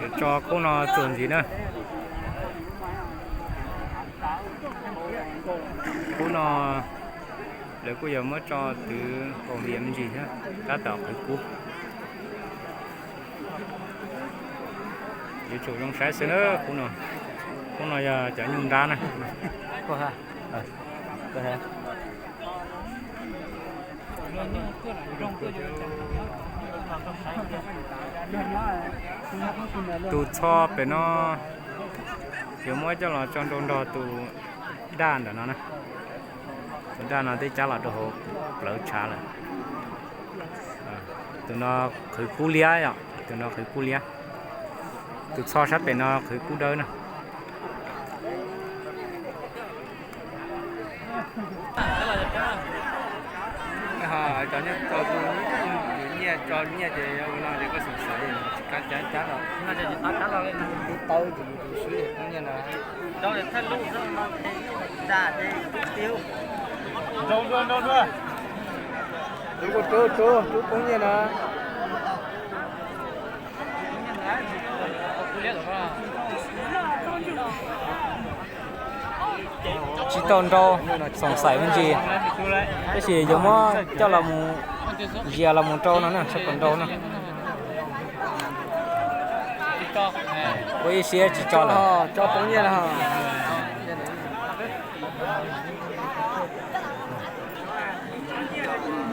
Tso khub no txuas ntxiv na. Khub no lawv kuj yuav muab tso twv kaus hliav me ntsis thiab tab tom qhwv kub. Yuav tsum zoo saib xwb na khub no. Khub no yog cov nyuj nrab na. Tus txho pem no yuav muab coj los tso nrau nrog tus daj ntawm no na. Tus daj no twb cab los rau hauv plawv tshav lawm. Tus no qhwv kub liab yom, tus no qhwv kub liab. Tus txho sab pem no qhwv kub dawb na. Cov nyiaj tso, nyiaj tso nyiaj ces ua no ces koj xav xav tsis kav cab cab los, tib tawb ces mus tus swb poob nyiaj na. Nrau dua, nrau dua. Rub, rub, rub poob nyiaj na. Tsis tau nrau, xoom xaim me ntsis, tab sis yuav muab coj los mus zias los mus rau no na, sawv daws nrau no. Ua ib siab tsis tso lawm.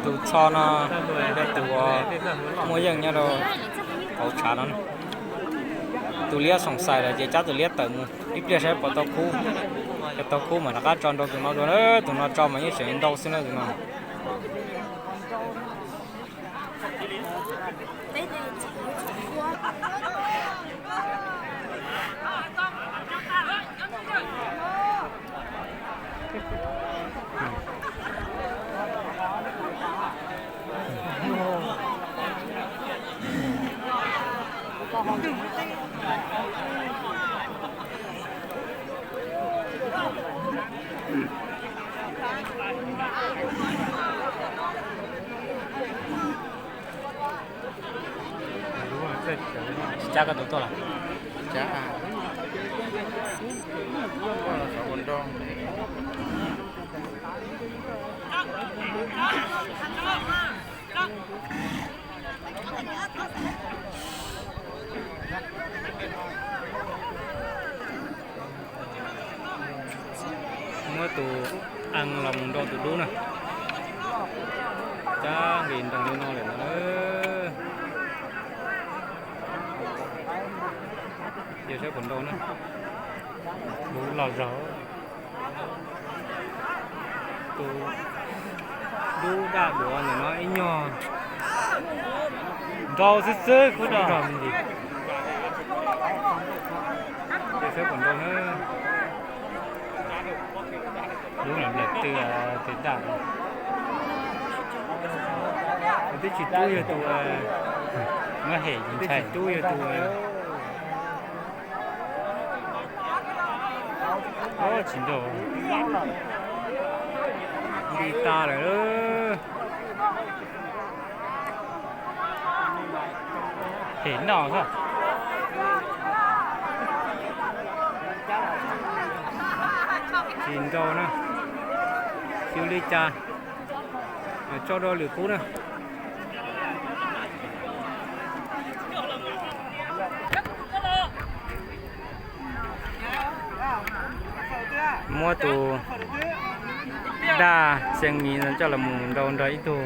Tus txho no yog tus uas muaj yeej nyob rau hauv tshav no. Tus liab xoom xaim lawm ces cab tus liab tawm mus ib pliag saib puas tau khub. Yog tau khub mas rov qab tso nrau tus no dua, tus no tso mas yeej tseem nrau xwb na tus no. Tsis cab koj tus tuaj los? Muab tus ees los mus nrau tus dub na. Cab nqis nroos li no lawm no. Yog saib puas nrau na. Dub los zog. Tus dub daj duav ntawm no ib nyuag nrau xwb xwb, khub nrau me ntsis. Yog saib puas nrau na. Dub lawm lawm twb, twb daj. Twb tsis tub yog tus, muab hem tsis tub yog tus. Tsis nrau, nti tas lawm. Hem noj xwb. Tsis nrau na. Xyov li cas, tso rau lwm khub na. Muab tus daj xee mis no coj los mus nrau nrog ib tug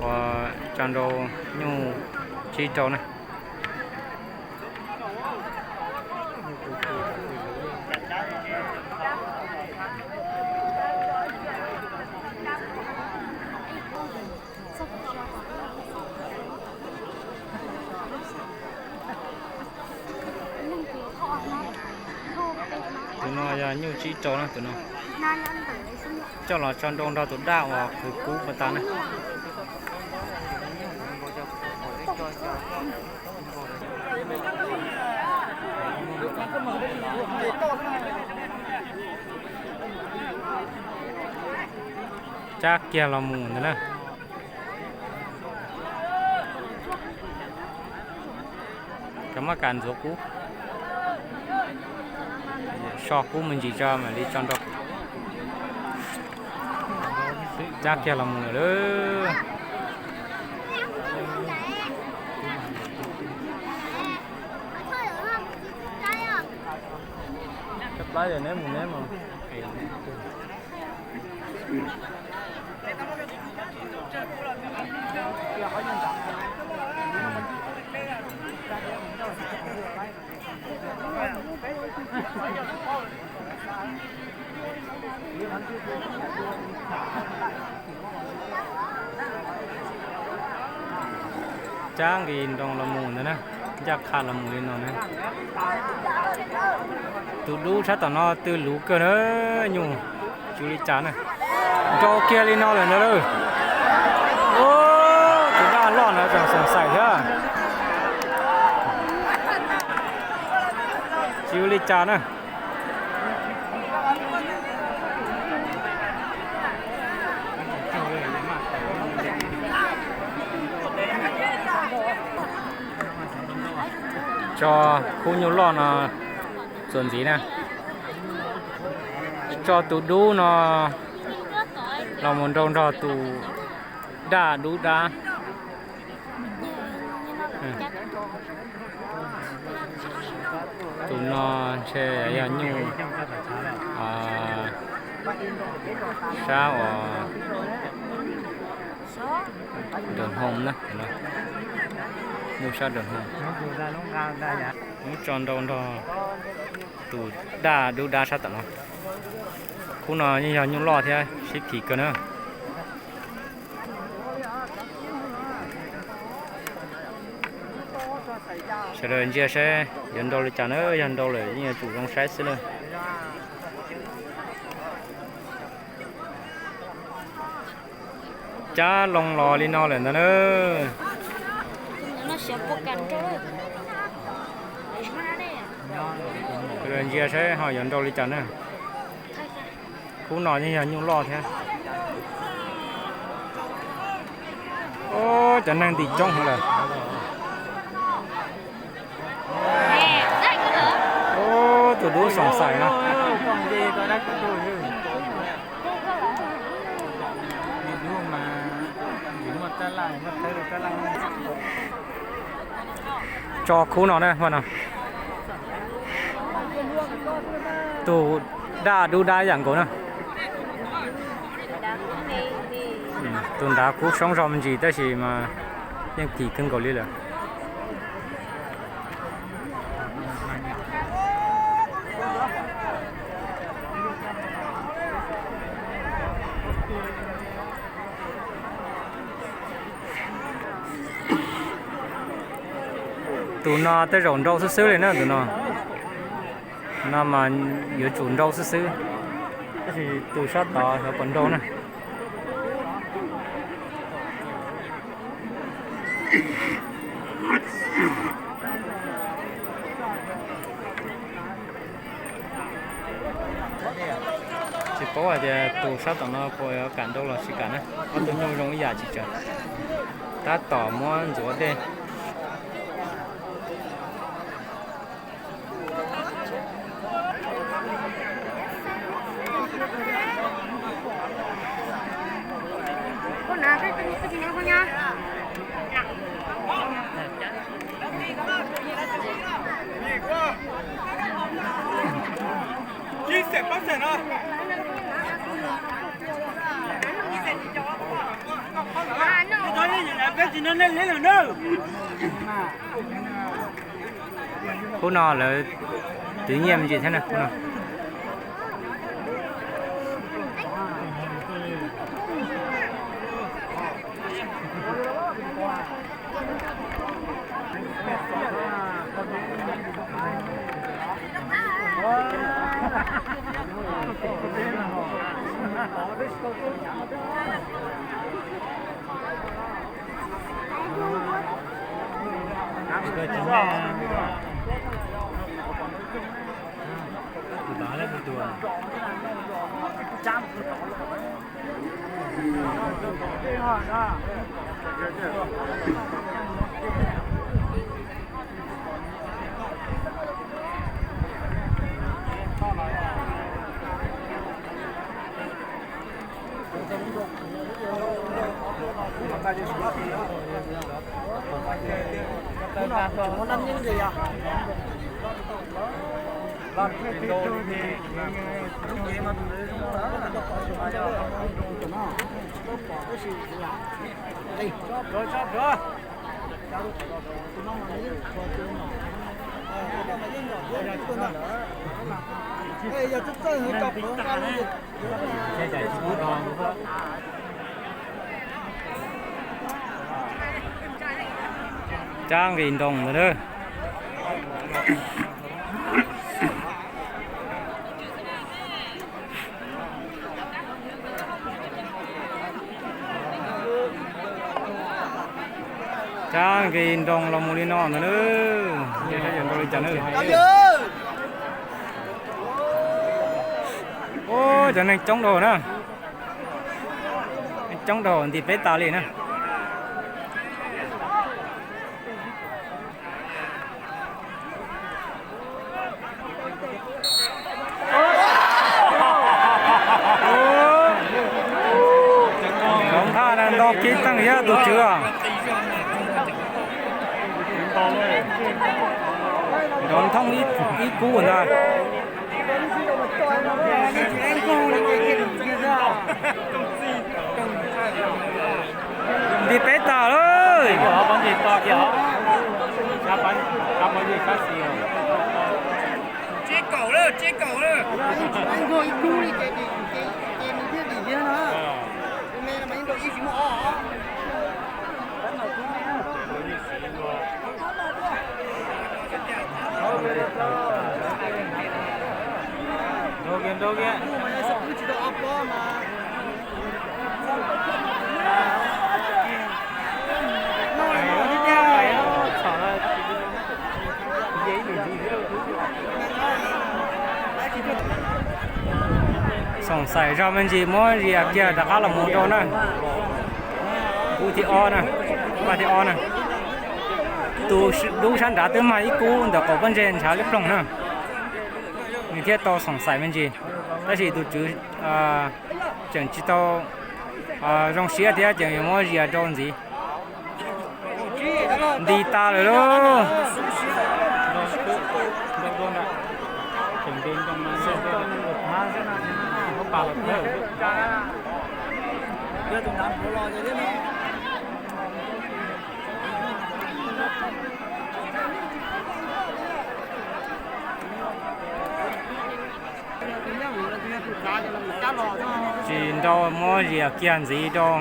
uas tso nrau nyuj tsib rau na. Tus no yog nyuj tsib rau na tus no. Coj los tso nrau nrog tus daj uas qhwv kub puas tas na. Cab kiag los mus ntawd na. Maj kam ntxuav kub, so kub me ntsis tso mam li tso nrau. Cab kiag los mus lawm lauj. Cab nqis nroo los mus ntawd na, ncaj qha los mus li no na. Tus dub sab tom no twb luv kawg na, nyuj tsis ua li cas na. Nrau kiag li no lawm ntag lauj. Tus daj loj no tseem xoom xaim thiab. Tsis ua li cas na. Tso khub nyuj loj no txuas ntxiv na. Tso tus dub no los mus nrau nrog tus daj dub dab. Tus no ntshe yog nyuj sab uas nraug hmoo na, nyuj sab nraug hmoo. Muab tso nrau nrog tus daj dub dab sab tom no. Khub no yeej yog nyuj loj thiab sib phim kawg na. Sawv daws ntsia saib yuav nrau li cas na, yog nrau lawm yeej yuav tsum zoo saib xwb na. Cab loo los li no lawm ntag na. Sawv daws ntsia saib ho yuav nrau li cas na. Khub no yeej yog nyuj loj thiab. Cov neeg ntim coob heev lawm. Tus dub xoom xaim no. Tso khub no na, no. Tus daj dub dab yam nkaus na. Tus nrad kub soob zog me ntsis tab sis mas yeej phim kawg nkaus li lawm. Tus no tej zaum nrau xwb xwb li na tus no. No mas yuav tsum nrau xwb xwb. Tab sis tus sab tod xyov puas nrau na. Tsis paub hais tias tus sab tom no puas yuav kam nrau los tsis kam na. Ob tug nyuj zoo ib yam tsis tsawg. Tab tom muab ntxuav dej. Khub no lawv twv nyiaj me ntsis thiab na khub no. Cab nqis nroos ntawd na. Cab nqis nroos los mus li no ntag na. Saib yuav nrau li cas na. Ua cov neeg coob dhau na. Neeg coob dhau nti peb tas li na. Nrov nthaj na, nto kiv teej thiab tus tswv os. Nrov nthoob ib kub ntag. Nti peb tas lawm. Xoom xaim zog me ntsis muab zias kiag rov qab los mus rau na. Kub thib ob na, paj thib ob na. Tus dub sab nrad twb mag ib kub ntawm qaum pob ntseg ntshav liab ploog na. Nws thiaj tau xoom xaim me ntsis, tab sis tus tswv tseem tsis tau zoo siab thiab ces yuav muab zias rau ntxiv. Nti tas lawm lauj. Tsis nrau muab zias kiag ntxiv rau.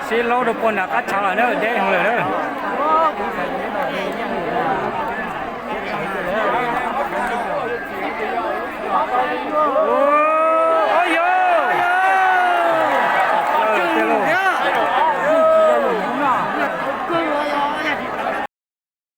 Sib laub rau puag nram qab tshav lawm na, deb heev lawm na.